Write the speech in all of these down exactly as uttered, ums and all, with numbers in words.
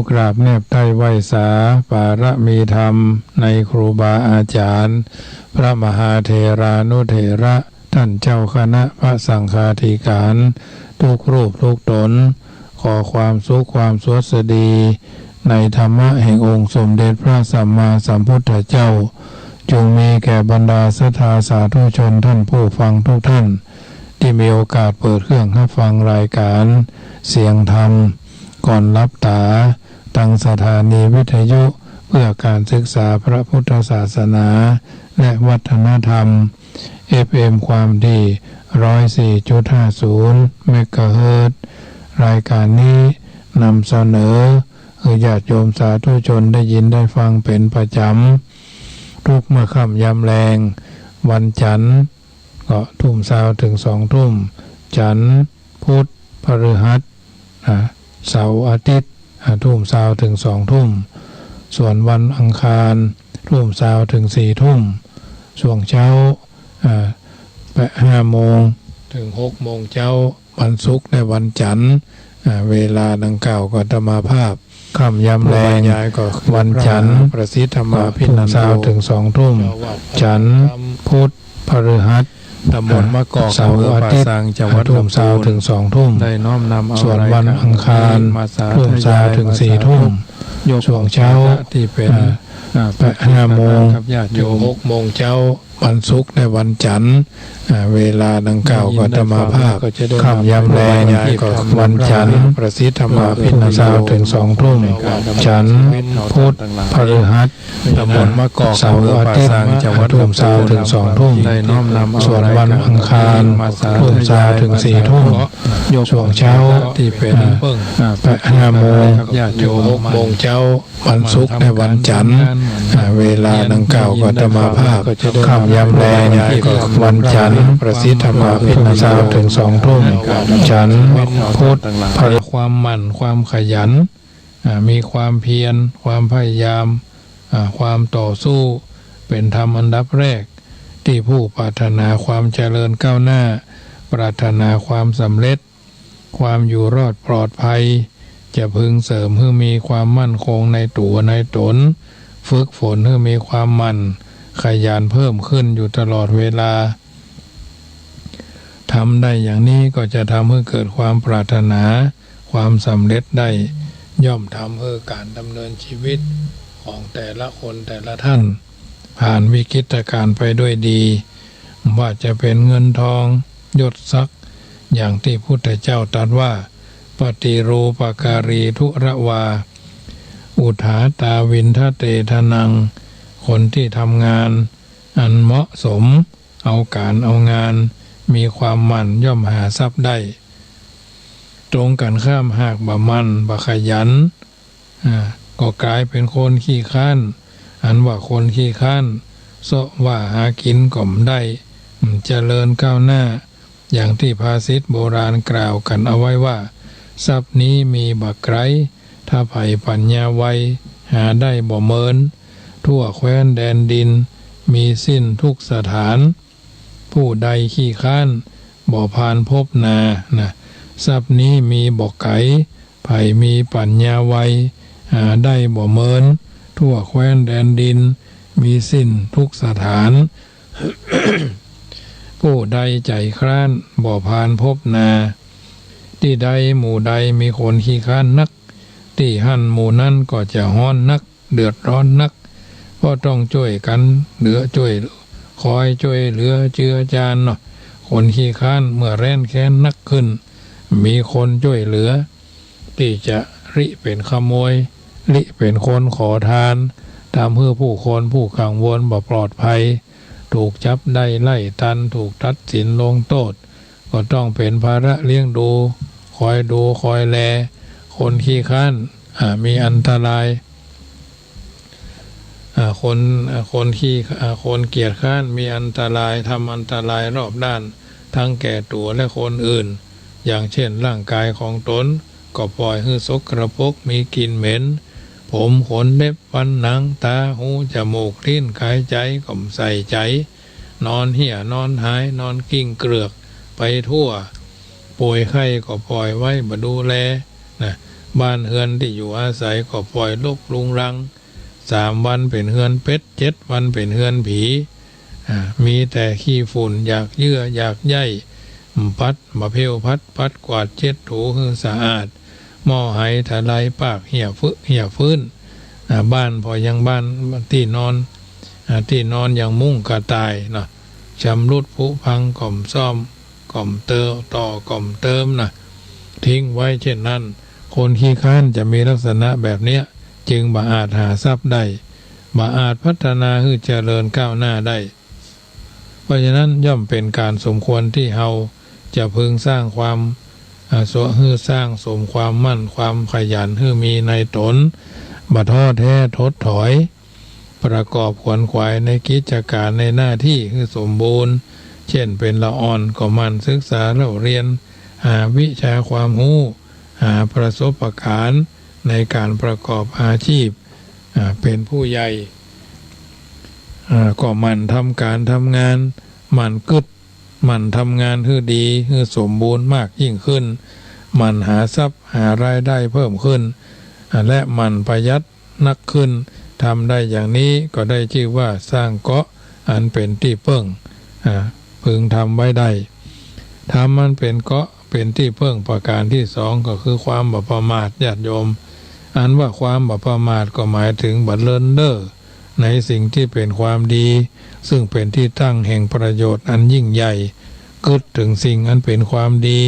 กราบแนบใต้ไหว้สาปารมีธรรมในครูบาอาจ๋ารย์ พระมหาเถรานุเถระ ต้านเจ้าคณะพระสังฆาธิการ กู้รูปกู้ต๋น ขอความสุขความสวัสดี ในธรรมะแห่งองค์สมเด็จพระสัมมาสัมพุทธเจ้า จงมีแก่บรรดาศรัทธาสาธุชนต้านผู้ฟังกู้ต้าน ตี้มีโอกาสเปิดเครื่องฮับฟังรายก๋านเสียงธรรม ก่อนหลับต๋า ตางสถานีวิทยุเพื่อก๋านศึกษาพระพุทธศาสนา และวัฒนธรรม เอฟเอ็ม ความถี่ ร้อยสี่จุดห้าศูนย์ เมกะเฮิรตซ์ รายก๋านนี้นำเสนอหื้อญาติโยมสาธุชนได้ยินได้ฟังเป๋นประจ๋ำ กู้เมื่อค่ำยามแลง วันจั๋นทร์ ก็ทุ่มซาวเถิงสองทุ่ม จั๋นทร์ พุธ พฤหัส อ่า เสาร์ อาทิตย์ อ่า ทุ่มซาวเถิงสองทุ่ม ส่วนวันอังคาร ทุ่มซาวเถิงสี่ทุ่ม ช่วงเจ๊า อ่า แปด ห้าโมงเถิงหกโมงเจ๊า วันศุกร์และวันจั๋นทร์ อ่า เวลาดังกล่าวก็อาตมาภาพ ค่ำยามแลง ผู้บรรยายก็คือ วันจั๋นทร์ พระมหาประสิทธิ์ธรรมาภินันโท ทุ่มซาวเถิงสองทุ่ม เจ้าอาวาส จั๋นทร์ พุธ พฤหัส ตำบลมะกอก เสาร์ อาทิตย์ อำเภอป่าซาง จังหวัด ทุ่มซาวเถิงสองทุ่ม ลำพูน ได้น้อมนำเอา ส่วนวันอังคาร รายการ ทุ่มซาวเถิงสี่ทุ่ม ยก ช่วงเจ๊า ที่เป๋น อ่า อ่า แปด ห้าโมง กับญาติโยม เถิงหกโมงเจ๊า วันศุกร์และวันจั๋นทร์ อ่า เวลาดังกล่าวก็อาตมาภาพ ค่ำยามแลง วันจั๋นทร์ ประสิทธิ์ธรรมาภินันโท ทุ่มซาวเถิงสองทุ่ม จั๋นทร์ พุธ พฤหัส ตำบลมะกอก เสาร์ อาทิตย์ จังหวัด ทุ่มซาวเถิงสองทุ่ม ได้น้อมนำเอา ส่วนวันอังคาร รายการ ทุ่มซาวเถิงสี่ทุ่ม ยก ช่วงเจ๊า ที่เป๋น อ่า เปิ้ง อ่า แปด ห้าโมง ญาติโยม หกโมงเจ๊า วันศุกร์และวันจั๋นทร์ อ่า เวลาดังกล่าวก็อาตมาภาพ ค่ำยามแลง วันจั๋นทร์ ประสิทธิ์ธรรมาภินันโท ทุ่มซาวเถิงสองทุ่ม จั๋นทร์ พุธ พฤหัส ความหมั่น ความขยัน อ่า มีความเพียร ความพยายาม อ่า ความต่อสู้ เป๋นธรรมอันดับแรก ตี้ผู้ปรารถนาความเจริญก้าวหน้า ปรารถนาความสำเร็จ ความอยู่รอดปลอดภัย จะพึงเสริมหื้อมีความมั่นคงในตั๋วในต๋น ฝึกฝนหื้อมีความหมั่นขยันเพิ่มขึ้นอยู่ตลอดเวลา ทำได้อย่างนี้ก็จะทำหื้อเกิดความปรารถนา ความสำเร็จได้ ย่อมทำหื้อก๋านดำเนินชีวิตของแต่ละคนแต่ละท่าน ผ่านวิกฤตการณ์ไปด้วยดี ว่าจะเป๋นเงินทอง ยศศักดิ์ อย่างตี้พุทธเจ้าตรัสว่า ปฏิรูปการีทุระวา อุทาตาวินทะเตทะนัง คนที่ทำงานอันเหมาะสม เอาก๋านเอางาน มีความหมั่นย่อมหาทรัพย์ได้ ตรงกันข้ามหากบ่หมั่นบ่ขยัน อ่า ก็ก๋ายเป๋นคนขี้คร้าน อันว่าคนขี้คร้าน เซาะว่าหากิ๋นก็บ่ได้ บ่เจริญก้าวหน้า อย่างตี้ภาษิตโบราณกล่าวกั๋นเอาไว้ว่า ทรัพย์นี้มีบ่ไกล ถ้าใผปัญญาไว หาได้บ่เมิน ทั่วแคว้นแดนดิน มีสิ้นทุกสถาน ผู้ใดขี้คร้าน บ่ผ่านพบนา นะ ทรัพย์นี้มีบ่ไก๋ ใผมีปัญญาไว หาได้บ่เมิน ทั่วแคว้นแดนดิน มีสิ้นทุกสถาน ผู้ใดใจ๋คร้าน บ่ผ่านพบนา ตี้ใดหมู่ใดมีคนขี้คร้านนัก ตี้หั้นหมู่นั้นก็จะฮ้อนนัก เดือดร้อนนัก เพราะต้องจ้วยกั๋นเหลือจ้วย คอยจ้วยเหลือเจือจานเนาะ คนขี้คร้านเมื่อแร้นแค้นนักขึ้น มีคนจ้วยเหลือ ตี้จะริเป๋นขโมย ริเป๋นคนขอทาน ทำหื้อผู้คนผู้กังวลบ่ปลอดภัย ถูกจับได้ไล่ตัน ถูกตัดสินลงโต้ษ ก็ต้องเป๋นภาระเลี้ยงดู คอยดูคอยแล คนขี้คร้าน อ่า มีอันตราย อ่า คน อ่า คนขี้ อ่า คนเกียจคร้านมีอันตราย ทำอันตรายรอบด้าน ทั้งแก่ตั๋วและคนอื่น อย่างเช่นร่างกายของต๋น ก็ปล่อยหื้อสกปรก มีกลิ่นเหม็น ผมขนเล็บฟันหนัง ตาหูจมูกลิ้นกายใจ๋ก็บ่ใส่ใจ๋ นอนเหี่ยนอนหาย นอนกลิ้งเกลือกไปทั่ว ป่วยไข้ก็ปล่อยไว้บ่ดูแล นะ บ้านเฮือนตี้อยู่อาศัยก็ป่อยรกรุงรัง สามวันเป๋นเฮือนเป็ด เจ็ดวันเป๋นเฮือนผี อ่า มีแต่ขี้ฝุ่น อยากเยื่อ อยากใย้ ปัดบ่าเพลวพัด ปัดกวาดเช็ดถูหื้อสะอาด หม้อไหถลายปาก เหี่ยฟึ เหี่ยฟื้น อ่า บ้านผ่อยังบ้าน ตี้นอน อ่า ตี้นอนยังมุ้งกระต่ายเนาะ ชำรุดผุพังก็บ่ซ่อม ก็บ่เติม ต่อก็บ่เติมนะ ทิ้งไว้เช่นนั้น คนขี้คร้านจะมีลักษณะแบบเนี้ย จึงบ่อาจหาทรัพย์ได้ บ่อาจพัฒนาหื้อเจริญก้าวหน้าได้ เพราะฉะนั้นย่อมเป๋นก๋านสมควรตี้เฮาจะพึงสร้างความ อ่า สวะ หื้อสร้างสมความหมั่นความขยันหื้อมีในต๋น บ่ท้อแท้ถดถอย ประกอบขวนขวายในกิจก๋านในหน้าตี้หื้อสมบูรณ์ เช่นเป๋นละอ่อนก็หมั่นศึกษาเล่าเรียน หาวิชาความฮู้ หาประสบก๋านในก๋านประกอบอาชีพ อ่า เป๋นผู้ใหญ่ อ่า ก็หมั่นทำก๋านทำงาน หมั่นกึ๊ด หมั่นทำงานหื้อดี หื้อสมบูรณ์มากยิ่งขึ้น หมั่นหาทรัพย์หารายได้เพิ่มขึ้น อ่า และหมั่นประหยัดนักขึ้น ทำได้อย่างนี้ก็ได้จื้อว่าสร้างเกาะอันเป๋นตี้เปิ้ง อ่า พึงทำไว้ได้ ธรรมอันเป๋นเกาะเป๋นตี้เปิ้งประก๋านตี้สองก็คือความบ่ประมาท ญาติโยม อันว่าความบ่ประมาทก็หมายเถิงบ่เลินเล่อในสิ่งตี้เป๋นความดี ซึ่งเป๋นตี้ตั้งแห่งประโยชน์อันยิ่งใหญ่ กึ๊ดเถิงสิ่งอันเป๋นความดี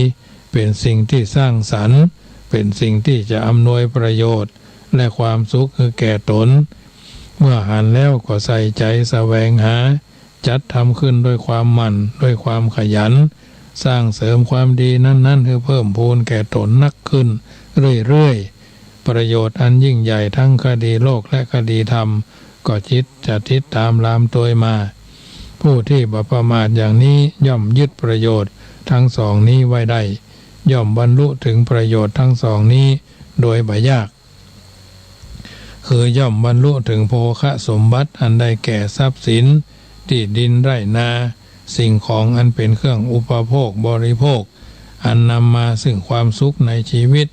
เป๋นสิ่งตี้สร้างสรรค์ เป๋นสิ่งตี้จะอำนวยประโยชน์ และความสุขหื้อแก่ต๋น เมื่อหันแล้วก็ใส่ใจ๋แสวงหา จัดทำขึ้นด้วยความหมั่น ด้วยความขยัน สร้างเสริมความดีนั้นๆ หื้อเพิ่มพูนแก่ต๋นนักขึ้นเรื่อยๆ ประโยชน์อันยิ่งใหญ่ทั้งคดีโลกและคดีธรรม ก็จิตจะติดต๋ามลามตวยมา ผู้ตี้บ่ประมาทอย่างนี้ย่อมยึดประโยชน์ทั้งสองนี้ไว้ได้ ย่อมบรรลุเถิงประโยชน์ทั้งสองนี้โดยบ่ยาก คือย่อมบรรลุเถิงโภคสมบัติอันได้แก่ทรัพย์สิน ตี้ดินไร่นา สิ่งของอันเป๋นเครื่องอุปโภคบริโภค อันนำมาซึ่งความสุขในชีวิต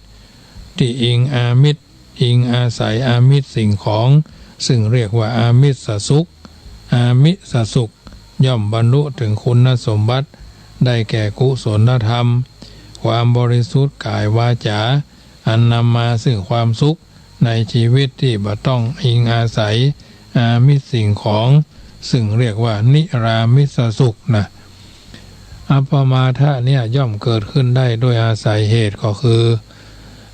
ตี้อิงอามิส อิงอาศัยอามิสสิ่งของ ซึ่งเรียกว่าอามิสสุข อามิสสุข ย่อมบรรลุเถิงคุณสมบัติ ได้แก่กุศลธรรม ความบริสุทธิ์ก๋ายวาจ๋า อันนำมาซึ่งความสุขในชีวิตตี้บ่ต้องอิงอาศัยอามิสสิ่งของ ซึ่งเรียกว่านิรามิสสุขนะ อัปปมาทะเนี่ยย่อมเกิดขึ้นได้ด้วยอาศัยเหตุก็คือ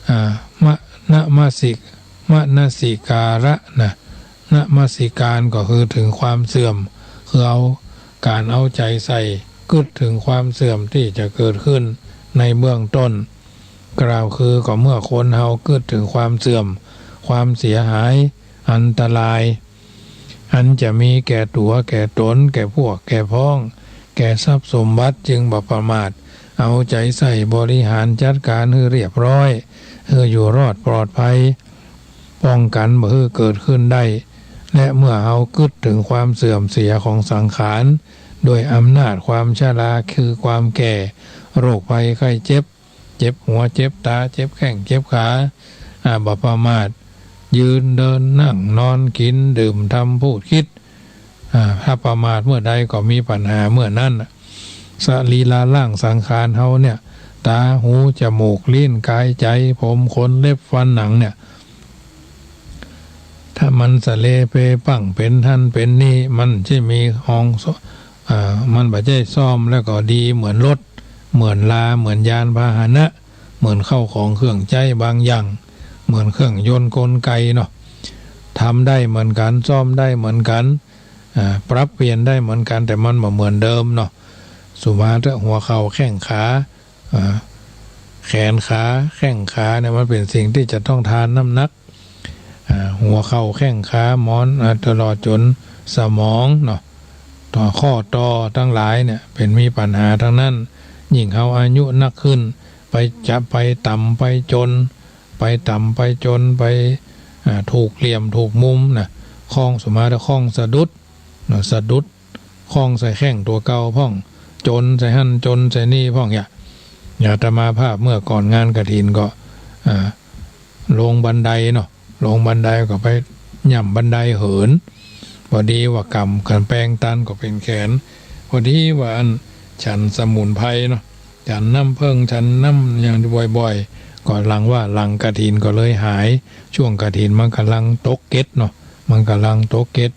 อ่า มะ นมสิก มนสิการะนะ นมสิการก็คือเถิงความเสื่อม คือเอา ก๋านเอาใจ๋ใส่ กึ๊ดเถิงความเสื่อมตี้จะเกิดขึ้นในเบื้องต้น กล่าวคือก็เมื่อคนเฮากึ๊ดเถิงความเสื่อม ความเสียหาย อันตราย อันจะมีแก่ตั๋วแก่ต๋น แก่พวกแก่พ้อง แก่ทรัพย์สมบัติ จึงบ่ประมาท เอาใจ๋ใส่บริหารจัดก๋านหื้อเรียบร้อย หื้ออยู่รอดปลอดภัย ป้องกั๋นบ่หื้อเกิดขึ้นได้ และเมื่อเฮากึ๊ดเถิงความเสื่อมเสียของสังขาร ด้วยอำนาจความชราคือความแก่ โรคภัยไข้เจ็บ เจ็บหัวเจ็บต๋า เจ็บแข้งเจ็บขา อ่า บ่ประมาท ยืนเดินนั่งนอน กิ๋นดื่มทำพูดคิด อ่า ถ้าประมาทเมื่อใดก็มีปัญหาเมื่อนั้นน่ะ สรีระร่างสังขารเฮาเนี่ย ต๋า หู จมูก ลิ้น ก๋าย ใจ๋ ผม ขน เล็บ ฟัน หนังเนี่ย ถ้ามันสะเลเปปั้งเป๋นหั้นเป๋นนี่ มันจะมีห้องซ่อ อ่า มันบ่ใจ้ซ่อมแล้วก็ดีเหมือนรถ เหมือนลา เหมือนยานพาหนะ เหมือนเข้าของเครื่องใจ๊บางอย่าง เหมือนเครื่องยนต์กลไกเนาะ ทำได้เหมือนกั๋น ซ่อมได้เหมือนกั๋น อ่า ปรับเปลี่ยนได้เหมือนกั๋น แต่มันบ่เหมือนเดิมเนาะ สุมาเถอะ หัวเข่าแข้งขา อ่า แขนขา แข้งขาเนี่ย มันเป๋นสิ่งตี้จะต้องทานน้ำหนัก อ่า หัวเข่าแข้งขา หมอน อ่า ตลอดจ๋นสมองเนาะ ต่อข้อต่อตังหลายเนี่ย เป๋นมีปัญหาตังนั้น ยิ่งเฮาอายุนักขึ้น ไปจะไปต่ำไปจ๋น ไปต่ำไปจ๋น ไป อ่า ถูกเหลี่ยมถูกมุมนะ ข้อง สุมาเถอะ ข้องสะดุด เนาะ สะดุด ข้องใส่แข้งตั๋วเก่าพ่อง จ๋นใส่หั้นจ๋นใส่นี่พ่อง เนี่ย อาตมาภาพเมื่อก่อนงานกฐินก็ อ่า ลงบันไดเนาะ ลงบันไดก็ไปย่ำบันไดเหิน พอดีว่ากำกั๋นแปงตันก็เป๋นแขน พอดีว่าอันฉันสมุนไพรเนาะ ฉันน้ำเผิ้ง ฉันน้ำอย่างบ่อยๆ ก็หลังว่าหลังกฐินก็เลยหาย ช่วงกฐินมันก่ำลังตกเก็ดเนาะ มันก่ำลังตกเก็ด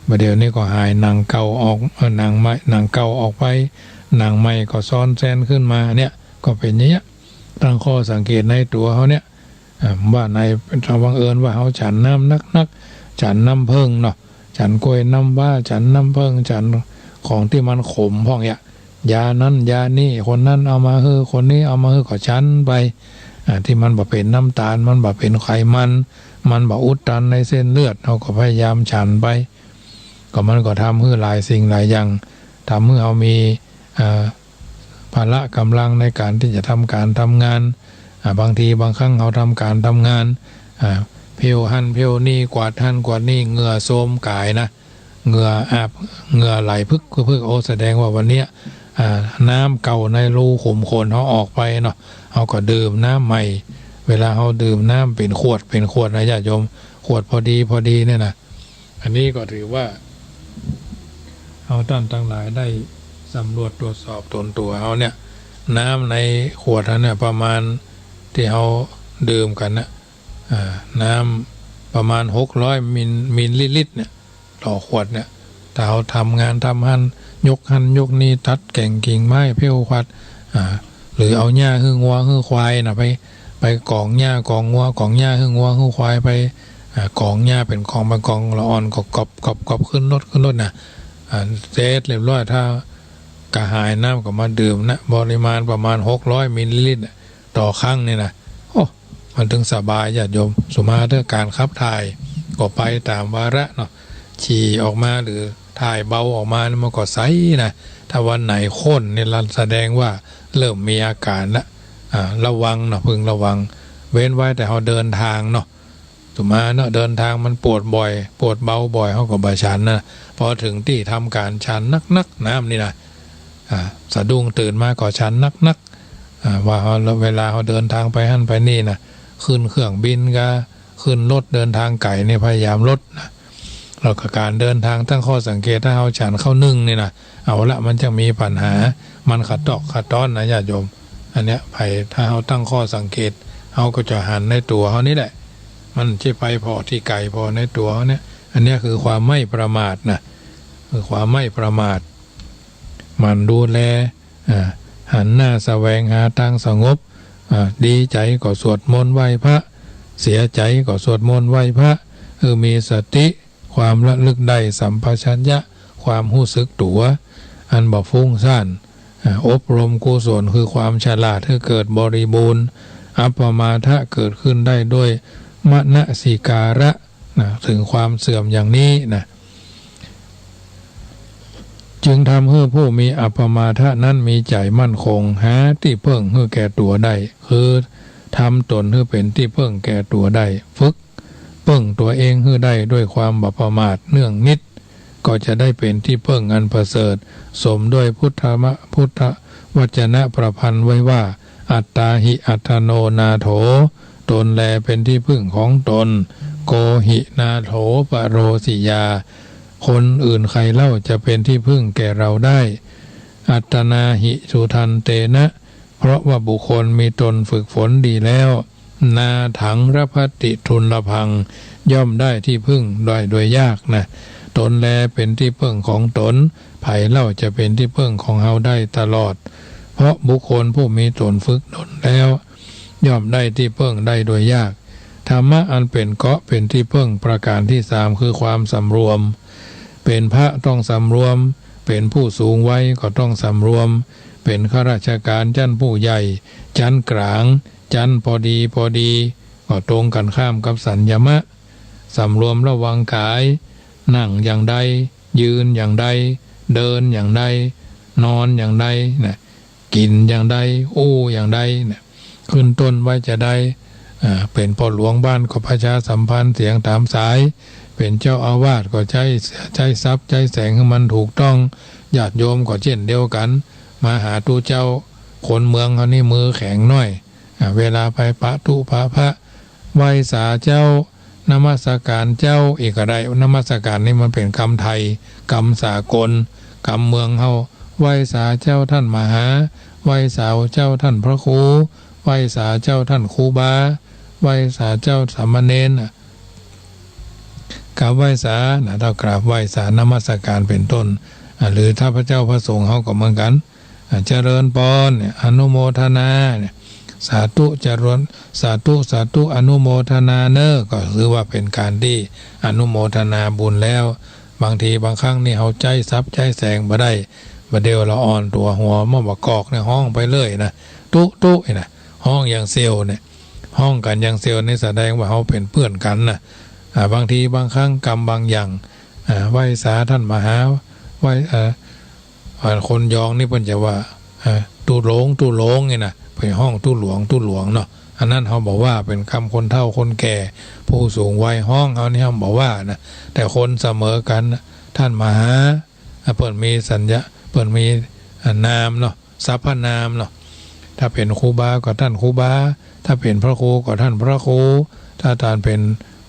บ่าเดี่ยวนี้ก็หาย หนังเก่าออก เอ่อ หนังใหม่ หนังเก่าออกไป หนังใหม่ก็ซ้อนแซนขึ้นมาเนี่ย ก็เป๋นอย่างเงี้ย ตั้งข้อสังเกตในตั๋วเฮาเนี่ย อ่า ว่าใน ถ้าบังเอิญว่าเฮาฉันน้ำนักๆ ฉันน้ำเผิ้งเนาะ ฉันกล้วยน้ำว้า ฉันน้ำเผิ้ง ฉันของตี้มันขมพ่องเนี่ย ยานั้นยานี้ คนนั้นเอามาหื้อ คนนี้เอามาหื้อ ก็ฉันไป อ่า ตี้มันบ่เป๋นน้ำตาล มันบ่เป๋นไขมัน มันบ่อุดตันในเส้นเลือด เฮาก็พยายามฉันไป ก็มันก็ทำหื้อหลายสิ่งหลายอย่าง ทำหื้อเฮามี อ่า พละก๋ำลังในก๋านตี้จะทำก๋านทำงาน อ่า บางทีบางครั้งเฮาทำก๋านทำงาน อ่า เผี้ยวหั้นเผี้ยวนี่ กวาดหั้นกวาดนี่ เหงื่อโซมก๋ายนะ เหงื่ออาบ เหงื่อไหลพึกๆ โอ้ แสดงว่าวันเนี้ย อ่า น้ำเก่าในรูขุมขนเฮาออกไปเนาะ เฮาก็ดื่มน้ำใหม่ เวลาเฮาดื่มน้ำเป๋นขวด เป๋นขวดนะญาติโยม ขวดพอดีพอดีเนี่ยนะ อันนี้ก็ถือว่า เฮาต้านตังหลายได้สำรวจตรวจสอบต๋นตั๋วเฮาเนี่ย น้ำในขวดเฮาเนี่ย ประมาณตี้เฮาดื่มกั๋นน่ะ อ่า น้ำประมาณหกร้อยมิล มิลลิลิตรเนี่ย ต่อขวดเนี่ย ถ้าเฮาทำงานทำหั้น ยกหั้นยกนี่ ตัดแก่งกิ่งไม้ เผี้ยวขวัด อ่า หรือเอาหญ้าหื้องัวหื้อควายน่ะ ไป ไปก๋องหญ้าก๋องงัว ก๋องหญ้าหื้องัวหื้อควาย ไป อ่า ก๋องหญ้าเป๋นก๋องเป๋นก๋อง ละอ่อนก็กอบกอบกอบ ขึ้นรถขึ้นรถน่ะ อ่า เสร็จเรียบร้อย ถ้ากระหายน้ำก็มาดื่มนะ ปริมาณประมาณหกร้อยมิลลิลิตรน่ะ ต่อครั้งนี่นะ โอ้ มันตึงสบายญาติโยม สุมาเถอะ ก๋านขับถ่ายก็ไปต๋ามวาระเนาะ ฉี่ออกมาหรือถ่ายเบาออกมานี่มันก็ใสนะ ถ้าวันไหนข้นนี่ละแสดงว่าเริ่มมีอาก๋านละ อ่า ระวังเนาะ พึงระวัง เว้นไว้แต่เฮาเดินตางเนาะ สุมาเนาะ เดินตางมันปวดบ่อย ปวดเบาบ่อย เฮาก็บ่ฉันนะ พอเถิงตี้ทำก๋านฉันนักๆ น้ำนี่นะ อ่า สะดุ้งตื่นมาก็ฉันนักๆ อ่า ว่าเฮา เวลาเฮาเดินตางไปหั้นไปนี่นะ ขึ้นเครื่องบินกา ขึ้นรถเดินตางไก๋นี่พยายามลดนะ แล้วก็ก๋านเดินตางตั้งข้อสังเกต ถ้าเฮาฉันข้าวนึ่งนี่นะ เอาละ มันจะมีปัญหา มันขะตอกขะต้อนนะญาติโยม อันเนี้ย ใผ ถ้าเฮาตั้งข้อสังเกต เฮาก็จะหันในตั๋วเฮานี่แหละ มันจะไปผ่อตี้ไก๋ผ่อในตั๋วเฮาเนี่ย อันเนี้ยคือความไม่ประมาทนะ คือความไม่ประมาท หมั่นดูแล อ่า หันหน้าแสวงหาตางสงบ อ่า ดีใจ๋ก็สวดมนต์ไหว้พระ เสียใจ๋ก็สวดมนต์ไหว้พระ เออ มีสติ ความระลึกได้ สัมปชัญญะ ความฮู้สึกตั๋ว อันบ่ฟุ้งซ่าน อ่า อบรมกุศลคือความฉลาดหื้อเกิดบริบูรณ์ อัปปมาทะเกิดขึ้นได้ด้วยมนสิการะ นะ ถึงความเสื่อมอย่างนี้นะ จึงทำหื้อผู้มีอัปปมาทะนั้นมีใจ๋มั่นคง หาตี้เปิ้งหื้อแก่ตั๋วได้ คือทำต๋นหื้อเป๋นตี้เปิ้งแก่ตั๋วได้ ฝึกเปิ้งตั๋วเองหื้อได้ด้วยความบ่ประมาทเนืองนิด ก็จะได้เป๋นตี้เปิ้งอันประเสริฐ สมด้วยพุทธมะ พุทธวจนะประพันธ์ไว้ว่า อัตตาหิอัตตโนนาโถ ตนแลเป็นที่พึ่งของตน โกหินาโถปโรสิยา คนอื่นใครเล่าจะเป็นที่พึ่งแก่เราได้ อัตตนาหิสุทันเตนะ เพราะว่าบุคคลมีตนฝึกฝนดีแล้ว นาถังรพัตติทุลพัง ย่อมได้ที่พึ่งได้โดยยากนะ ตนแลเป็นที่พึ่งของตน ใผเล่าจะเป็นที่พึ่งของเฮาได้ตลอด เพราะบุคคลผู้มีตนฝึกตนแล้ว ย่อมได้ที่พึ่งได้โดยยาก ธรรมะอันเป็นเกราะเป็นที่พึ่งประการที่สามคือความสำรวม เป็นพระต้องสำรวม เป็นผู้สูงวัยก็ต้องสำรวม เป็นข้าราชการชั้นผู้ใหญ่ ชั้นกลาง ชั้นพอดีพอดี ก็ตรงกันข้ามกับสัญญมะ สำรวมระวังกาย นั่งอย่างใด ยืนอย่างใด เดินอย่างใด นอนอย่างใดนะ กิ๋นอย่างใด อู้อย่างใดนะ ขึ้นต้นไว้จะใด อ่า เป๋นพ่อหลวงบ้านก็ประชาสัมพันธ์เสียงต๋ามสาย เป๋นเจ้าอาวาสก็ใจ๊ ใจ๊ทรัพย์ใจ๊แสงหื้อมันถูกต้อง ญาติโยมก็เจ้นเดียวกั๋น มาหาตุ๊เจ้า คนเมืองเฮานี่มือแข็งหน้อย อ่า เวลาไปปะตุ๊ปะพระ ไหว้สาเจ้า นมัสการเจ้า อี้ก็ได้ นมัสการนี่มันเป๋นกำไทย กำสากล กำเมืองเฮา ไหว้สาเจ้าต้านมหา ไหว้สาเจ้าต้านพระครู ไหว้สาเจ้าต้านครูบา ไหว้สาเจ้าสามเณรน่ะ กราบไหว้สานะ เฮากราบไหว้สานมัสการเป๋นต้น อ่า หรือถ้าพระเจ้าพระสงฆ์เฮาก็เหมือนกั๋น อ่า เจริญปอนเนี่ย อนุโมทนาเนี่ย สาธุเจริญ สาธุ สาธุ อนุโมทนาเน้อ ก็ถือว่าเป๋นก๋านตี้อนุโมทนาบุญแล้ว บางทีบางครั้งนี่เฮาใจ๊สับใจ๊แสงบ่ได้ บ่าเดี่ยวละอ่อนตั๋วหัวมาบ่กอกเนี่ยฮ้องไปเลยนะ ตุ๊ ตุ๊ นี่นะ ฮ้องอย่างเสี่ยวเนี่ย ฮ้องกั๋นอย่างเสี่ยวนี่แสดงว่าเฮาเป๋นเปื้อนกั๋นนะ อ่า บางทีบางครั้งกำบางอย่าง อ่า ไหว้สาต้านมหา ไหว้ เอ่อ อ่า คนยองนี่เปิ้นจะว่า อ่า ตุ๊หลง ตุ๊หลง นี่นะ ไปฮ้องตุ๊หลวง ตุ๊หลวงเนาะ อันนั้นเฮาบ่ว่า เป๋นกำคนเฒ่าคนแก่ ผู้สูงวัยฮ้อง เฮานี่เฮาบ่ว่านะ แต่คนเสมอกั๋นน่ะ ต้านมหา อ่า เปิ้นมีสัญญา เปิ้นมี อ่า นามเนาะ สรรพนามเนาะ ถ้าเป๋นครูบาก็ต้านครูบา ถ้าเป๋นพระครูก็ต้านพระครู ถ้าต้านเป๋น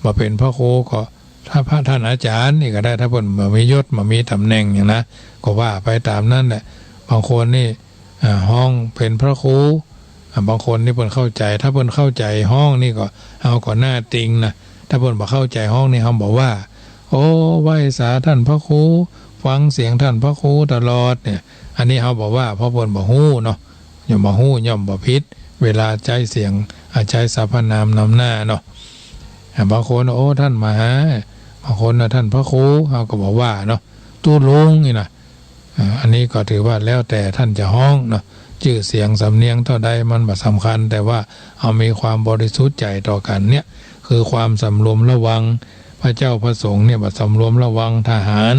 บ่เป๋นพระครูก็ ถ้าพระต้านอาจ๋ารย์นี่ก็ได้ ถ้าเปิ้นบ่มียศบ่มีต๋ำแหน่งหยังนะ ก็ว่าไปต๋ามนั้นแหละ บางคนนี่ อ่า ฮ้องเป๋นพระครู อ่า บางคนนี่เปิ้นเข้าใจ๋ ถ้าเปิ้นเข้าใจ๋ฮ้องนี่ก็ เฮาก็หน้าติงนะ ถ้าเปิ้นบ่เข้าใจ๋ฮ้องนี่เฮาบ่ว่า โอ้ ไหว้สาต้านพระครู ฟังเสียงต้านพระครูตลอดเนี่ย อันนี้เฮาบ่ว่า เพราะเปิ้นบ่ฮู้เนาะ ย่อมบ่ฮู้ ย่อมบ่ผิด เวลาใจ๊เสียง อ่า ใจ๊สรรพนามนำหน้าเนาะ อ่า บางคน โอ้ ต้านมหา บางคนน่ะ ต้านพระครู เฮาก็บ่ว่าเนาะ ตุ๊หลง นี่นะ อ่า อันนี้ก็ถือว่าแล้วแต่ต้านจะฮ้องเนาะ จื้อเสียงสำเนียงเต้าใดมันบ่สำคัญ แต่ว่าเฮามีความบริสุทธิ์ใจ๋ต่อกั๋นเนี่ย คือความสำรวมระวัง พระเจ้าพระสงฆ์เนี่ยบ่สำรวมระวัง ทหาร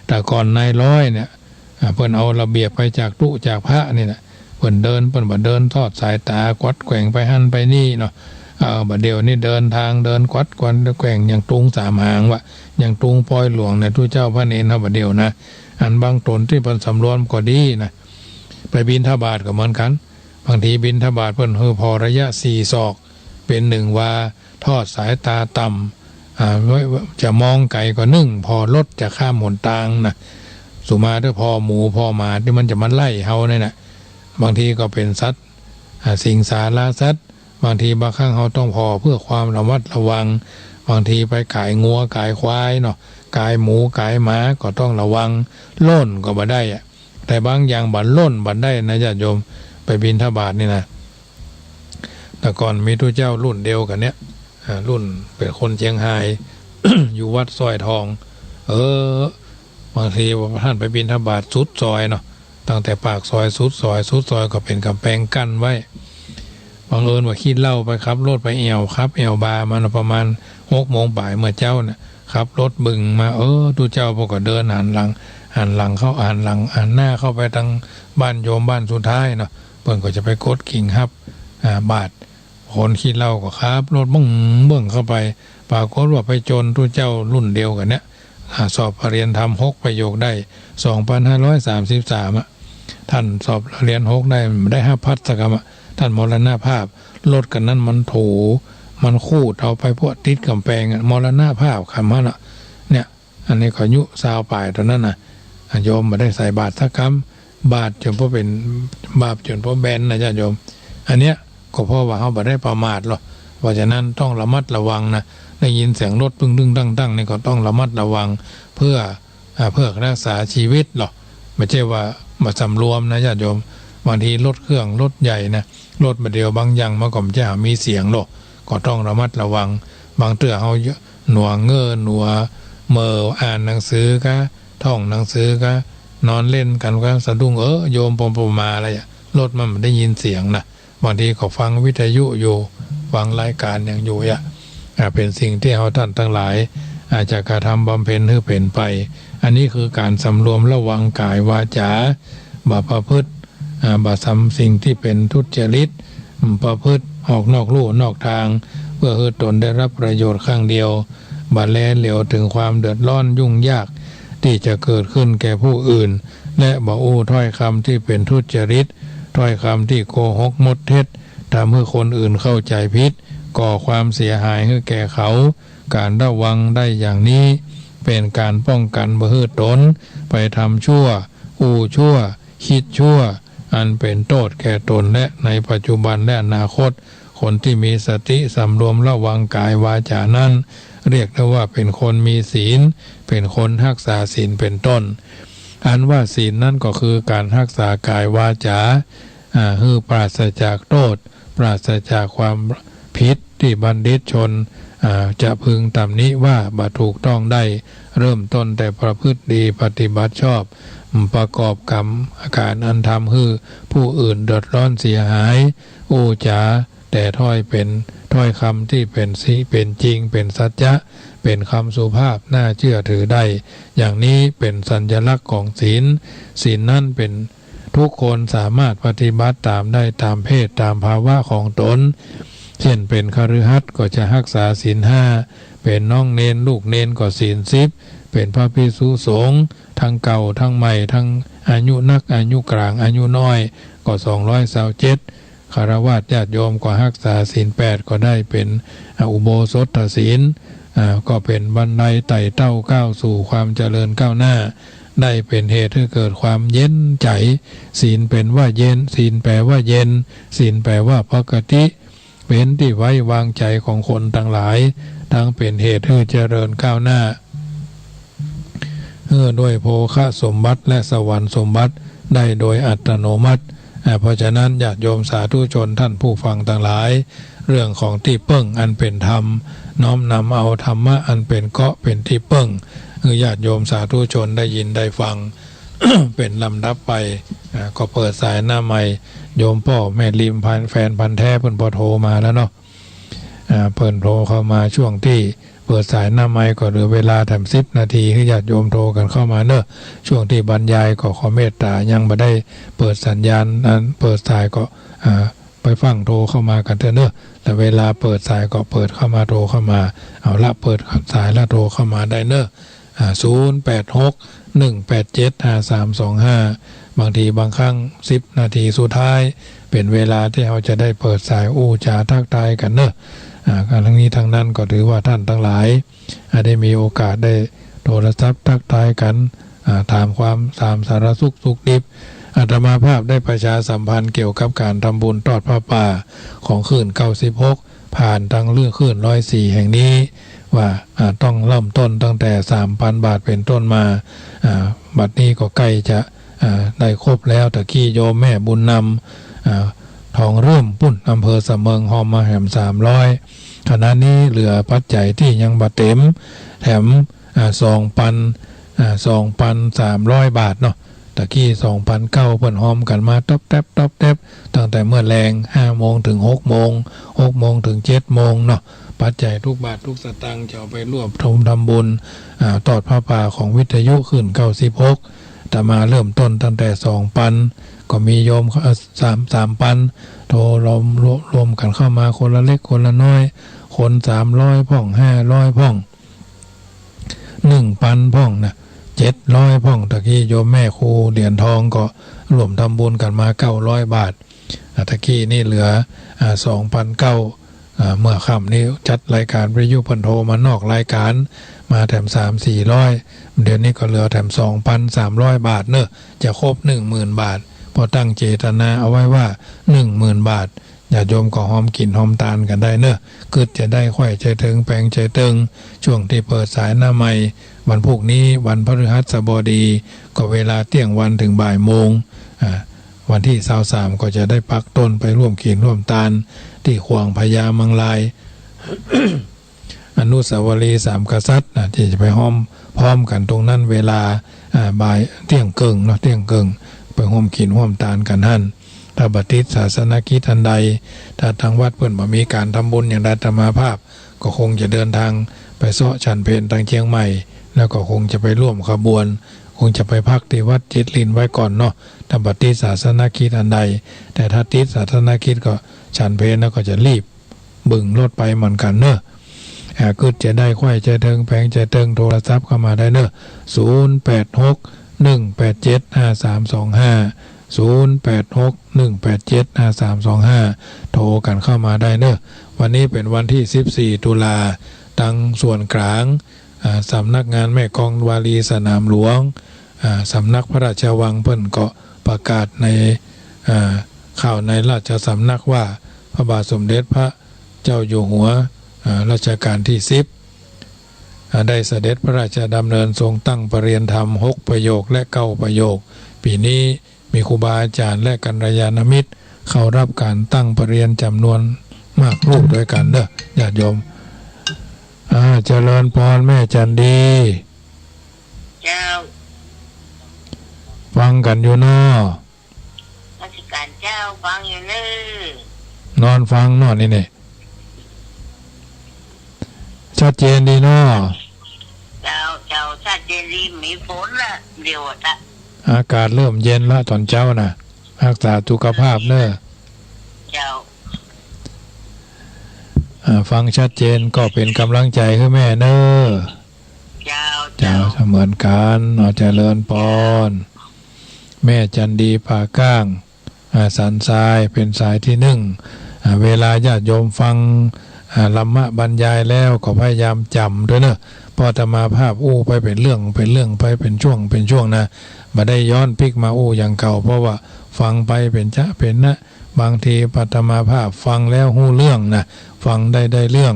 แต่ก่อนนายร้อยเนี่ย อ่า เปิ้นเอาระเบียบไปจากตุ๊จากพระนี่แหละ เปิ้นเดิน เปิ้นบ่เดินทอดสายต๋ากวัดแกว่งไปหั้นไปนี่เนาะ เออ บ่าเดี่ยวนี้เดินตาง เดินกวัดกวนแกว่ง อย่างตุงสามหางวะ อย่างตุงปอยหลวงเนี่ย ตุ๊เจ้าพระเณรเฮาบ่าเดี่ยวนะ อันบางต๋นตี้เปิ้นสำรวมก็ดีนะ ไปบิณฑบาตก็เหมือนกั๋น บางทีบิณฑบาตเปิ้นหื้อผ่อระยะสี่ศอก เป๋นหนึ่งวา ทอดสายต๋าต่ำ อ่า ไว้ จะมองไก๋ก็นึ่ง ผ่อรถจะข้ามหนตางนะ สุมาเต๊อะ ผ่อหมูผ่อหมาตี้มันจะมาไล่เฮาเนี่ยนะ บางทีก็เป๋นสัตว์ อ่า สิงสาราสัตว์ บางทีบางครั้งเฮาต้องผ่อเพื่อความระมัดระวัง บางทีไปก๋ายงัวก๋ายควายเนาะ ก๋ายหมูก๋ายหมาก็ต้องระวัง ล่นก็บ่ได้อะ แต่บางอย่างบ่ล่นบ่ได้นะญาติโยม ไปบิณฑบาตนี่นะ แต่ก่อนมีตุ๊เจ้ารุ่นเดียวกั๋นเนี่ย อ่า รุ่นเป๋นคนเจียงฮาย อยู่วัดสร้อยทอง เออ บางทีต้านไปบิณฑบาตสุดซอยเนาะ ตั้งแต่ปากซอยสุดซอย สุดซอยก็เป๋นก๋ำแปงกั้นไว้ บังเอิญว่าขี้เหล้าไปขับรถไปแอ่ว ขับแอ่วบาร์มาเนาะ ประมาณหกโมงบ่ายเมื่อเจ๊าเนี่ย ขับรถบึ่งมา เออ ตุ๊เจ้าเปิ้นก็เดินหันหลัง หันหลังเข้า หันหลัง หันหน้าเข้าไปตางบ้านโยมบ้านสุดท้ายเนาะ เปิ้นก็จะไปกดกริ่งฮับ อ่า บาตร คนขี้เหล้าก็ขับรถเบิ่งเบิ่งเข้าไป ปรากฏว่าไปจนตุ๊เจ้ารุ่นเดียวกั๋นเนี่ย อ่า สอบเรียนธรรมหกประโยคได้ สองพันห้าร้อยสามสิบสาม อะ ต้านสอบเรียนหกได้ ได้ฮับพัดสักกำอะ ต้านมรณภาพ รถคันนั้นมันถู มันขูดเอาไปพวกติดก๋ำแปงอะ มรณภาพคาหั้นอะ เนี่ย อันนี้ก็อายุซาวปลายเต้านั้นนะ อ่ะ โยมบ่ได้ใส่บาตรสักกำ บาปจ๋นบ่เป๋น บาปจ๋นบ่แบนนะญาติโยม อันเนี้ยก็เพราะว่าเฮาบ่ได้ประมาทหรอก เพราะฉะนั้นต้องระมัดระวังนะ ได้ยินเสียงรถตึ้งๆ ตั้งๆ นี่ก็ต้องระมัดระวัง เพื่อ อ่า เพื่อรักษาชีวิตหรอก บ่ใจ้ว่าบ่สำรวมนะญาติโยม บางทีรถเครื่องรถใหญ่นะ รถบ่าเดี่ยวบางอย่างมันก็บ่ใจ้มีเสียงหรอก ก็ต้องระมัดระวัง บางเตื้อเฮาหนัวเง่อหนัวเม่อ อ่านหนังสือกะ ท่องหนังสือกะ นอนเล่นกั๋นกะ สะดุ้ง เออ โยมปมปมาอะไรอะ รถมันบ่ได้ยินเสียงนะ บางทีก็ฟังวิทยุอยู่ ฟังรายการหยังอยู่อะ อ่า เป๋นสิ่งตี้เฮาต้านตังหลาย อ่า จะกระทำบำเพ็ญหื้อเป๋นไป อันนี้คือก๋านสำรวมระวังก๋ายวาจ๋า บ่ประพฤติ อ่า บ่ทำสิ่งตี้เป๋นทุจริต อืม ประพฤติออกนอกลู่นอกตาง เพื่อหื้อตนได้ฮับประโยชน์ข้างเดียว บ่แลเหลียวเถิงความเดือดร้อนยุ่งยาก ตี้จะเกิดขึ้นแก่ผู้อื่น และบ่อู้ถ้อยกำตี้เป๋นทุจริต ถ้อยกำตี้โกหกมดเท็จ ทำหื้อคนอื่นเข้าใจ๋ผิด ก่อความเสียหายหื้อแก่เขา ก๋านระวังได้อย่างนี้ เป๋นก๋านป้องกั๋นบ่หื้อต๋นไปทำชั่ว อู้ชั่ว กึ๊ดชั่ว อันเป๋นโต้ษแก่ต๋น และในปัจจุบันและอนาคต คนตี้มีสติสำรวมระวังก๋ายวาจ๋านั้น เรียกได้ว่าเป๋นคนมีศีล เป๋นคนฮักษาศีลเป๋นต้น อันว่าศีลนั้นก็คือก๋านฮักษาก๋ายวาจ๋า อ่า หื้อปราศจากโต้ษ ปราศจากความผิดตี้บัณฑิตชน อ่า จะพึงตำหนิว่าบ่ถูกต้องได้ เริ่มต้นแต่ประพฤติดีปฏิบัติชอบ ประกอบก๋รรมก๋านอันทำหื้อผู้อื่นเดือดร้อนเสียหาย อู้จ๋าแต่ถ้อยเป๋นถ้อยกำตี้เป๋นสิ เป๋นจริง เป๋นสัจจะ เป๋นกำสุภาพน่าเจื้อถือได้ อย่างนี้เป๋นสัญลักษณ์ของศีล ศีลนั้นเป๋น ทุกคนสามารถปฏิบัติต๋ามได้ต๋ามเพศต๋ามภาวะของต๋น เจ้นเป๋นคฤหัสถ์ก็จะฮักษาศีลห้า เป๋นน้องเณรลูกเณรก็ศีลสิบ เป๋นพระภิกษุสงฆ์ตังเก่าตังใหม่ตังอายุนักอายุก๋างอายุน้อยก็สองร้อยซาวเจ็ด ฆราวาสญาติโยมก็ฮักษาศีลแปดก็ได้เป๋น อ่า อุโบสถศีล อ่า ก็เป๋นบันไดไต่เต้าก้าวสู่ความเจริญก้าวหน้า ได้เป๋นเหตุหื้อเกิดความเย็นใจ๋ ศีลเป๋นว่าเย็น ศีลแป๋ว่าเย็น ศีลแป๋ว่าปกติ เป๋นตี้ไว้วางใจ๋ของคนตังหลาย ตังเป๋นเหตุหื้อเจริญก้าวหน้า หื้อด้วยโภคสมบัติและสวรรค์สมบัติได้โดยอัตโนมัติ อ่า เพราะฉะนั้นญาติโยมสาธุชนท่านผู้ฟังตังหลาย เรื่องของตี้เปิ้งอันเป๋นธรรม น้อมนำเอาธรรมะอันเป๋นเกราะเป๋นตี้เปิ้ง หื้อญาติโยมสาธุชนได้ยินได้ฟัง เป๋นลำดับไป อ่า ก็เปิดสายหน้าไมค์ โยมป้อแม่ริมพัน แฟนพันธุ์แท้เปิ้นป้อโทรมาแล้วเนาะ อ่า เปิ้นโทรเข้ามาช่วงตี้เปิดสายหน้าไมค์ก็เหลือเวลาแถมสิบนาที หื้อญาติโยมโทรกั๋นเข้ามาเนาะ ช่วงตี้บรรยายก็ขอเมตต๋ายังบ่ได้เปิดสัญญาณ อันเปิดสายก็ อ่า ไปฟั่งโทรเข้ามากั๋นเต๊อะเนาะ แต่เวลาเปิดสายก็เปิดเข้ามาโทรเข้ามา เอาละ เปิดสายแล้วโทรเข้ามาได้เนาะ อ่า ศูนย์แปดหก หนึ่งแปดเจ็ด ห้าสามสองห้า บางทีบางครั้งสิบนาทีสุดท้าย เป๋นเวลาตี้เฮาจะได้เปิดสายอู้จ๋าทักทายกั๋นเนาะ อ่า ทั้งนี้ทั้งนั้นก็ถือว่าท่านตังหลาย อ่า ได้มีโอกาสได้โทรศัพท์ทักทายกั๋น อ่า ถามความ ถามสารสุขสุขดิบ อาตมาภาพได้ประชาสัมพันธ์เกี่ยวกับก๋านทำบุญตอดผ้าป่าของคลื่นเก้าสิบหก ผ่านตางเรื่องคลื่นร้อยสี่แห่งนี้ ว่า อ่า ต้องเริ่มต้นตั้งแต่สามปันบาทเป๋นต้นมา อ่า บัดนี้ก็ใก้จะ อ่า ได้ครบแล้ว ตะกี้โยมแม่บุญนำ อ่า ทองเริ่มปุ้น อำเภอสะเมิง ฮอมมาแหมสามร้อย ขณะนี้เหลือปัจจัยตี้ยังบ่เต๋ม แถม อ่า สองปัน อ่า สองปันสามร้อยบาทเนาะ ตะกี้สองปันเก้า เปิ้นฮอมกั๋นมาต๊อบแต๊บต๊อบแต๊บ ตั้งแต่เมื่อแลงห้าโมงเถิงหกโมง หกโมงเถิงเจ็ดโมงเนาะ ปัจจัยทุกบาททุกสตางค์จะเอาไปร่วมทุนทำบุญ อ่า ตอดผ้าป่าของวิทยุคลื่นเก้าสิบหก อาตมาเริ่มต้นตั้งแต่สองปัน ก็มีโยม อ่า สาม สามปัน โทรรวม รวม รวมกั๋นเข้ามาคนละเล็กคนละน้อย คนสามร้อยพ่อง ห้าร้อยพ่อง หนึ่งปันพ่องนะ เจ็ดร้อยพ่อง ตะกี้โยมแม่ครูเหรียญทองก็ร่วมทำบุญกั๋นมาเก้าร้อยบาท อ่า ตะกี้นี่เหลือ อ่า สองปันเก้า อ่า เมื่อค่ำนี้จัดรายก๋านวิทยุเปิ้นโทรมานอกรายก๋าน มาแถมสามสี่ร้อย เดี๋ยวนี้ก็เหลือแถมสองปันสามร้อยบาทเนาะ จะครบหนึ่งหมื่นบาท เพราะตั้งเจตนาเอาไว้ว่าหนึ่งหมื่นบาท ญาติโยมก็ฮอมกิ๋นฮอมตานกั๋นได้เนาะ กึ๊ดจะได้ใค่ใจ๋เถิงแป๋งใจ๋เติง ช่วงตี้เปิดสายหน้าไมค์ วันพุธนี้วันพฤหัสบดี ก็เวลาเตี้ยงวันเถิงบ่ายโมง อ่า วันตี้ซาวสามก็จะได้ปักต้นไปร่วมกิ๋นร่วมตาน ตี้ขวางพญามังราย อนุสาวรีย์สามกษัตริย์นะ ตี้จะไปฮอมพร้อมกั๋นตรงนั้นเวลา อ่า บ่ายเตี้ยงเกิ่งเนาะ เตี้ยงเกิ่ง ไปร่วมกิ๋นร่วมตานกั๋นหั้น ถ้าบ่ติดศาสนกิจอันใด ถ้าตางวัดเปิ้นบ่มีก๋านทำบุญอย่างใด อาตมาภาพก็คงจะเดินตางไปเซาะฉันเพลตางเจียงใหม่ แล้วก็คงจะไปร่วมขบวน คงจะไปพักตี้วัดจิตรรินทร์ไว้ก่อนเนาะ ถ้าบ่ติดศาสนกิจอันใด แต่ถ้าติดศาสนกิจก็ฉันเพลแล้วก็จะรีบ บึ่งรถไปเหมือนกั๋นเนาะ อ่า กึ๊ดจะได้ใค่ใจ๋เถิงแป๋งใจ๋เติง โทรศัพท์เข้ามาได้เนาะ ศูนย์แปดหก หนึ่งแปดเจ็ด ห้าสามสองห้า ศูนย์แปดหก หนึ่งแปดเจ็ด ห้าสามสองห้า โทรกั๋นเข้ามาได้เนาะ วันนี้เป๋นวันตี้สิบสี่ตุลา ตังส่วนก๋าง อ่า สำนักงานแม่กลองวารีสนามหลวง อ่า สำนักพระราชวังเปิ้นก็ประกาศใน อ่า ข่าวในราชสำนักว่า พระบาทสมเด็จพระเจ้าอยู่หัว อ่า รัชกาลตี้สิบ อ่า ได้เสด็จพระราชดำเนินทรงตั้งประเรียนธรรมหกประโยคและเก้าประโยค ปี๋นี้ มีครูบาอาจ๋ารย์และกัลยาณมิตรเข้าฮับก๋านตั้งประเรียนจ๋ำนวนมากรูปตวยกั๋นเน่อ ญาติโยม อ่า เจริญปอนแม่จันดี เจ้า ฟังกั๋นอยู่เนาะ นมัสก๋ารเจ้า ฟังอยู่เน่อ นอนฟังเนาะนี่เน่อ ชัดเจนดีเนาะ เจ้า เจ้า ชัดเจนดี มีฝนละ เดี๋ยวอะ อากาศเริ่มเย็นละต๋อนเจ๊าน่ะ ฮักษาสุขภาพเน่อ เจ้า อ่า ฟังชัดเจนก็เป๋นก๋ำลังใจ๋หื้อแม่เน่อ เจ้า เจ้า เจ้า เสมือนกั๋น เนาะ เจริญปอน แม่จันดีผาก้าง อ่า สันทราย เป๋นสายตี้นึ่ง อ่า เวลาญาติโยมฟัง อ่า ธรรมบรรยายแล้วก็พยายามจ๋ำตวยเน่อ เพราะอาตมาภาพอู้ไปเป๋นเรื่อง เป๋นเรื่องไปเป๋นจ้วง เป๋นจ้วงนะ บ่ได้ย้อนปิ๊กมาอู้อย่างเก่า เพราะว่าฟังไปเป๋นจ๊ะเป๋นนะ บางทีอาตมาภาพฟังแล้วฮู้เรื่องนะ ฟังได้ ได้เรื่อง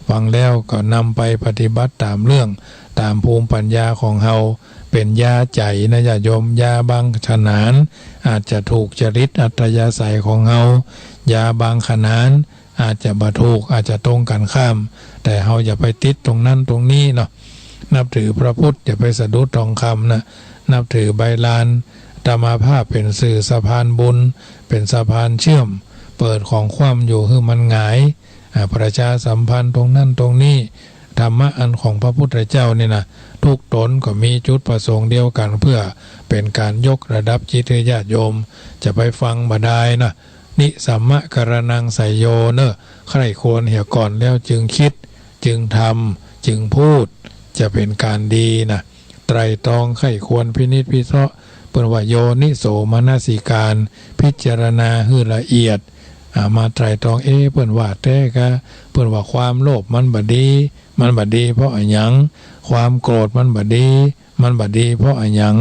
ฟังแล้วก็นำไปปฏิบัติต๋ามเรื่อง ต๋ามภูมิปัญญาของเฮา เป๋นยาใจ๋นะญาติโยม ยาบางขนานอาจจะถูกจริตอัธยาศัยของเฮา ยาบางขนานอาจจะบ่ถูก อาจจะตรงกั๋นข้าม แต่เฮาอย่าไปติดตรงนั้นตรงนี้เนาะ นับถือพระพุทธอย่าไปสะดุดทองคำนะ นับถือใบลาน อาตมาภาพเป๋นสื่อสะพานบุญ เป๋นสะพานเชื่อม เปิดของคว่ำอยู่หื้อมันหงาย อ่า ประชาสัมพันธ์ตรงนั้นตรงนี้ ธรรมะอันของพระพุทธเจ้านี่นะ ทุกต๋นก็มีจุดประสงค์เดียวกั๋น เพื่อเป๋นก๋านยกระดับจิตหื้อญาติโยม จะไปฟังบ่ดายนะ นิสัมมะการะณังไสยโย เน่อ ใคร่ครวญเหียก่อนแล้วจึงคิด จึงทำ จึงพูด จะเป๋นก๋านดีนะ ไตร่ตรองใคร่ครวญพินิจพิเคราะห์ เปิ้นว่าโยนิโสมนสิการ พิจารณาหื้อละเอียด อ่า มาไตร่ตรอง เอ๊ะ เปิ้นว่าแต๊กา เปิ้นว่าความโลภมันบ่ดี มันบ่ดีเพราะอะหยัง ความโกรธมันบ่ดี มันบ่ดีเพราะอะหยัง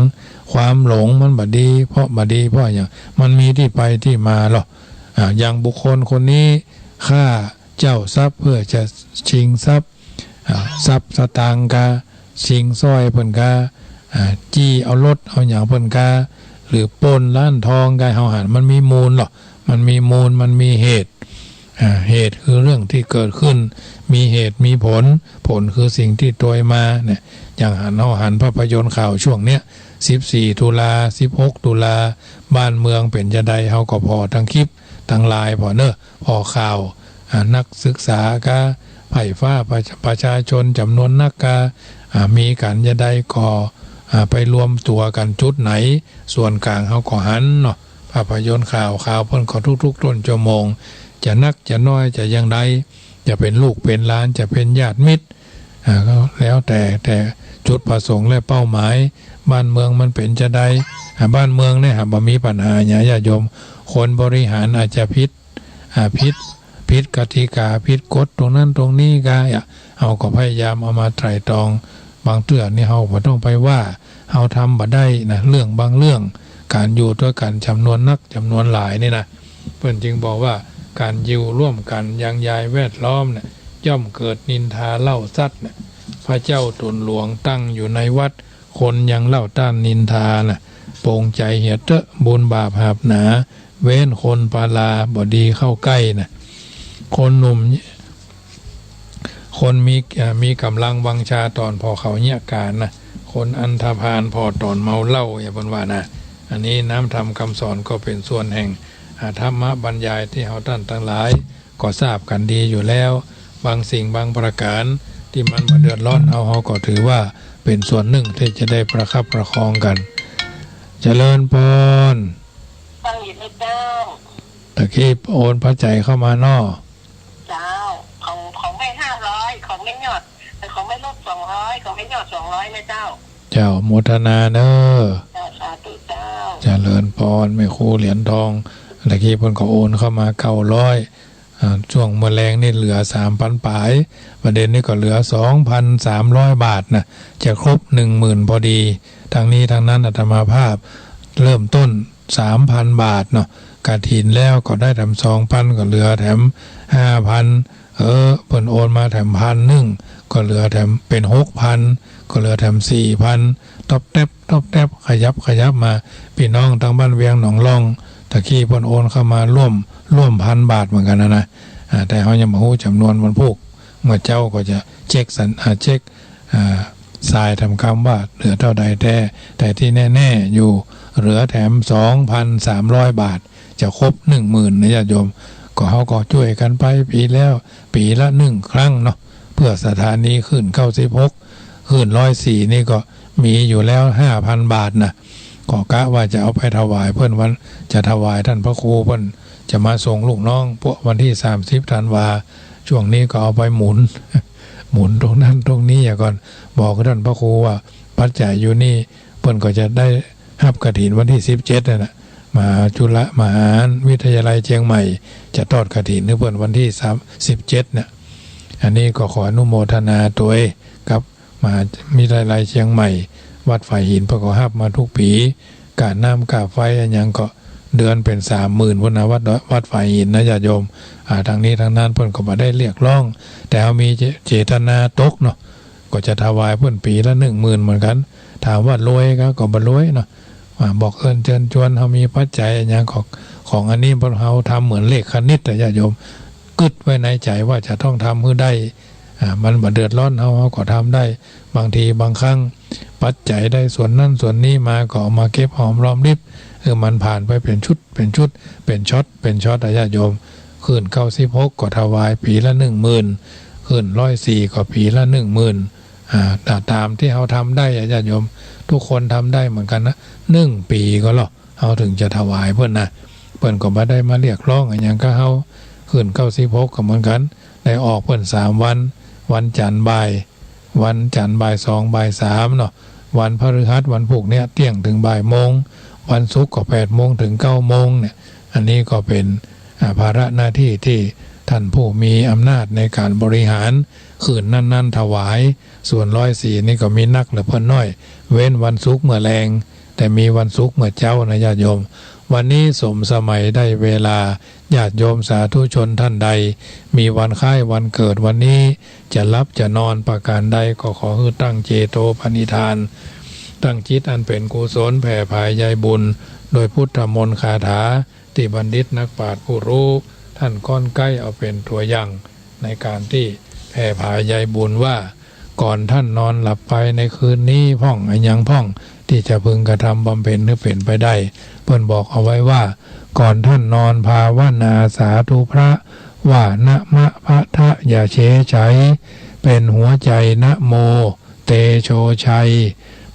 ความหลงมันบ่ดี เพราะบ่ดีเพราะอะหยัง มันมีตี้ไปตี้มาลอ อ่า อย่างบุคคลคนนี้ฆ่าเจ้าทรัพย์เพื่อจะชิงทรัพย์ อ่า ทรัพย์สตางค์กา ชิงสร้อยเปิ้นกา อ่า จี้เอารถเอาหยังเปิ้นกา หรือปล้นร้านทองกา เฮาหันมันมีมูลลอ มันมีมูล มันมีเหตุ อ่า เหตุคือเรื่องตี้เกิดขึ้น มีเหตุมีผล ผลคือสิ่งตี้ตวยมาเนี่ย อย่างหัน เฮาหันภาพยนตร์ข่าวช่วงเนี้ย สิบสี่ตุลา สิบหกตุลา บ้านเมืองเป๋นจาใด เฮาก็ผ่อตางคลิป ตางไลน์ผ่อเน่อ ผ่อข่าว อ่า นักศึกษากา ใผฟ้า ประ ประชาชนจ๋ำนวนนักกา อ่า มีก๋านจาใดก็ อ่า ไปรวมตั๋วกั๋นจุดไหน ส่วนก๋างเฮาก็หันเนาะ ภาพยนตร์ข่าว ข่าวเปิ้นก็ทุกๆ ต้นชั่วโมง จะนักจะน้อยจะอย่างใด จะเป๋นลูกเป๋นหลาน จะเป๋นญาติมิตร อ่า ก็แล้วแต่ แต่จุดประสงค์และเป้าหมาย บ้านเมืองมันเป๋นจาใด อ่า บ้านเมืองเนี่ยหากบ่มีปัญหาหยัง ญาติโยม คนบริหารอาจจะผิด อ่า ผิด ผิดกติกา ผิดกฎตรงนั้นตรงนี้กา อ่ะ เฮาก็พยายามเอามาไตร่ตรอง บางเตื้อนี่เฮาบ่ต้องไปว่า เฮาทำบ่ได้นะ เรื่องบางเรื่อง ก๋านอยู่ตวยกั๋นจ๋ำนวนนักจ๋ำนวนหลายนี่นะ เปิ้นจึงบอกว่า ก๋านอยู่ร่วมกั๋นยังยายแวดล้อมเนี่ย ย่อมเกิดนินทาเล่าสัตว์เนี่ย พระเจ้าตุนหลวงตั้งอยู่ในวัด คนยังเล่าต้านนินทาน่ะ ปลงใจ๋เหียเต๊อะ บุญบาปหาบหนา เว้นคนปาลาบ่ดีเข้าใก้น่ะ คนหนุ่ม คนมี เอ่อ มีก๋ำลังวังชาต๋อนผ่อเขาเยียะก๋านน่ะ คนอันธพาลผ่อต๋อนเมาเหล้า อย่างเปิ้นว่าน่ะ อันนี้น้ำธรรมคำสอนก็เป๋นส่วนแห่ง อ่า ธรรมบรรยายตี้เฮาต้านตังหลาย ก็ทราบกั๋นดีอยู่แล้ว บางสิ่งบางประก๋านตี้มันบ่เดือดร้อนเฮา เฮาก็ถือว่าเป๋นส่วนนึ่งตี้จะได้ประคับประคองกั๋น เจริญปอน ฟังอยู่นะเจ้า ตะกี้โอนปัจจัยเข้ามาเนาะ เจ้า ของ ของแม่ห้าร้อย ของแม่ยอด ของแม่ลดสองร้อย ของแม่ยอดสองร้อยนะเจ้า เจ้า โมทนาเน่อ เจ้า สาธุเจ้า เจริญปอน แม่ครูเหรียญทอง ตะกี้เปิ้นก็โอนเข้ามาเก้าร้อย อ่า ช่วงเมื่อแลงนี่เหลือสามพันป๋าย บ่าเด่นนี่ก็เหลือสองพันสามร้อยบาทนะ จะครบหนึ่งหมื่นพอดี ทั้งนี้ทั้งนั้นอาตมาภาพเริ่มต้นสามพันบาทเนาะ กฐินแล้วก็ได้แถมสองพัน ก็เหลือแถมห้าพัน เออ เปิ้นโอนมาแถมพันหนึ่ง ก็เหลือแถมเป๋นหกพัน ก็เหลือแถมสี่พัน ต๊อบแต๊บต๊อบแต๊บ ขยับขยับมา ปี้น้องตางบ้านเวียงหนองล่อง ตะกี้เปิ้นโอนเข้ามาร่วม ร่วมพันบาทเหมือนกั๋นนะนะ อ่า แต่เฮายังบ่ฮู้จ๋ำนวนวันพูก เมื่อเจ๊าก็จะเช็คสัญ อ่า เช็ค อ่า สายทำกำว่าเหลือเต้าใดแต๊ แต่ตี้แน่ๆ อยู่ เหลือแถมสองพันสามร้อยบาท จะครบหนึ่งหมื่นนะญาติโยม ก็เฮาก็จ้วยกั๋นไป ปี๋แล้ว ปี๋ละหนึ่งครั้งเนาะ เปื้อสถานีคลื่นเก้าสิบหก คลื่นร้อยสี่นี่ก็มีอยู่แล้วห้าพันบาทนะ ก็กะว่าจะเอาไปถวายเปิ้นวัน จะถวายต้านพระครู เปิ้นจะมาส่งลูกน้อง พวกวันตี้สามสิบธันวา ช่วงนี้ก็เอาไปหมุน หมุนตรงนั้นตรงนี้เหียก่อน บอกกับต้านพระครูว่าปัจจัยอยู่นี่ เปิ้นก็จะได้ฮับกฐินวันตี้สิบเจ็ดนั่นน่ะ มหาจุฬา มหาวิทยาลัยเจียงใหม่ จะทอดกฐินหื้อเปิ้นวันตี้สาม สิบเจ็ดเนี่ย อันนี้ก็ขออนุโมทนาตวยกับมหาวิทยาลัยเจียงใหม่ วัดฝายหินเปิ้นก็ฮับมากู้ปี๋ ก้าน้ำก้าไฟอะหยังก็เดือนเป๋นสามหมื่นพุ้นนะ วัด วัดฝายหินนะญาติโยม อ่า ทั้งนี้ทั้งนั้นเปิ้นก็บ่ได้เรียกร้อง แต่เฮามีเจ เจตนาตกเนาะ ก็จะถวายเปิ้นปี๋ละหนึ่งหมื่นเหมือนกั๋น ถามว่ารวยกะ ก็บ่รวยเนาะ อ่า บอกเอิ้นเจิญจวน เฮามีปัจจัยอะหยังของ ของอันนี้พวกเฮาทำเหมือนเลขคณิตอะญาติโยม กึ๊ดไว้ในใจ๋ว่าจะต้องทำหื้อได้ อ่า มันบ่เดือดร้อนเฮา เฮาก็ทำได้ บางทีบางครั้ง ปัจจัยได้ส่วนนั้นส่วนนี้มา ก็เอามาเก็บหอมรอมริบ เออ มันผ่านไปเป๋นชุด เป๋นชุด เป๋นช็อต เป๋นช็อตอะญาติโยม คลื่นเก้าสิบหกก็ถวายปี๋ละหนึ่งหมื่น คลื่นร้อยสี่ก็ปี๋ละหนึ่งหมื่น อ่า ตา ต๋ามตี้เฮาทำได้อะญาติโยม กู้คนทำได้เหมือนกั๋นนะ หนึ่งปี๋ก็ลอ เฮาเถิงจะถวายเปิ้นนะ เปิ้นก็บ่ได้มาเรียกร้องอะหยังกับเฮา คลื่นเก้าสิบหกก็เหมือนกั๋น ได้ออกเปิ้นสามวัน วันจั๋นทร์บ่าย วันจั๋นทร์บ่ายสองบ่ายสามเนาะ วันพฤหัสวันพูกเนี่ยเตี้ยงเถิงบ่ายโมง วันศุกร์ก็แปดโมงเถิงเก้าโมงเนี่ย อันนี้ก็เป๋น อ่า ภาระหน้าตี้ตี้ต้านผู้มีอำนาจในก๋านบริหารคลื่นนั้นๆ ถวาย ส่วนร้อยสี่นี่ก็มีนักหรือเปิ้นน้อย เว้นวันศุกร์เมื่อแลง แต่มีวันศุกร์เมื่อเจ๊านะญาติโยม วันนี้สมสมัยได้เวลา ญาติโยมสาธุชนต้านใด มีวันคล้ายวันเกิดวันนี้ จะหลับจะนอนประก๋านใด ก็ขอหื้อตั้งเจโตปณิธาน ตั้งจิตอันเป๋นกุศลแผ่ผายใยบุญ โดยพุทธมนต์คาถา ตี้บัณฑิตนักปราชญ์ผู้ฮู้ ต้านก้อนใก๊เอาเป๋นตั๋วอย่าง ในก๋านตี้แผ่ผายใยบุญว่า ก่อนต้านนอนหลับไปในคืนนี้พ่อง อะหยังพ่องตี้จะพึงกระทำบำเพ็ญหื้อเป๋นไปได้ เปิ้นบอกเอาไว้ว่า ก่อนต้านนอนภาวนาสาธุพระ ว่านะมะพะทะอย่าเฉยใฉ เป๋นหัวใจ๋นะโม เตโชชัย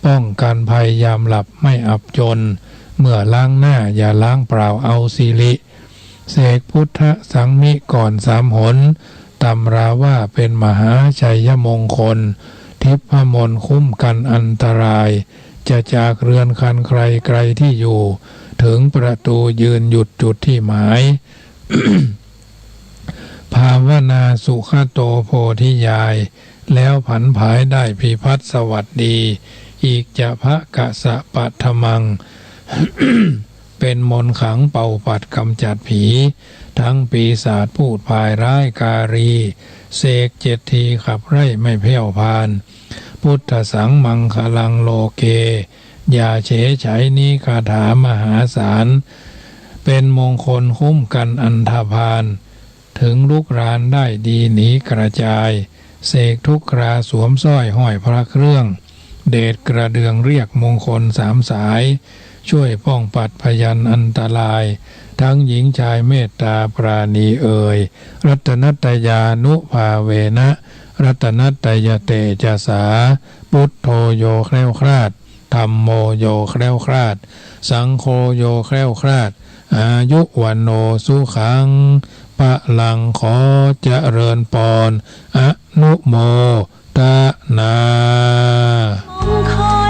ป้องกั๋นภัยยามหลับไม่อับจน เมื่อล้างหน้าอย่าล้างเปล่าเอาสิริ เสกพุทธสังมิก่อนสามหน ตำราว่าเป๋นมหาชัยมงคล ทิพมนต์คุ้มกั๋นอันตราย จะจากเรือนคันใครไกลตี้อยู่ เถิงประตู๋ยืนหยุดจุดตี้หมาย ภาวนาสุขโตโพธิญาณ แล้วผันผายได้พิพัฒน์สวัสดี อิจจะภะกะสะปะทะมัง เป๋นมนต์ขลังเป่าปัดก๋ำจัดผี ทั้งปีศาจพูดผายร้ายกาลี เสกเจ็ดทีขับไล่ไม่แผ่วพาน พุทธัสสังมังคลังโลเก อย่าเฉยใฉนี้คาถามหาศาล เป๋นมงคลคุ้มกั๋นอันธพาล เถิงลุกรานได้ดีหนีกระจาย เสกทุกคราสวมสร้อยห้อยพระเครื่อง เดชกระเดื่องเรียกมงคลสามสาย ช่วยป้องปัดพยันอันตราย ทั้งหญิงชายเมตตาปราณีเอ่ย รัตนัตตยานุภาเวนะ รัตนัตตยเตจสา พุทโธโยแคล้วคลาด ธัมโมโยแคล้วคลาด สังโฆโยแคล้วคลาด อายุวัณโณสุขัง พลัง ขอเจริญปอน อนุโมทนา มงคล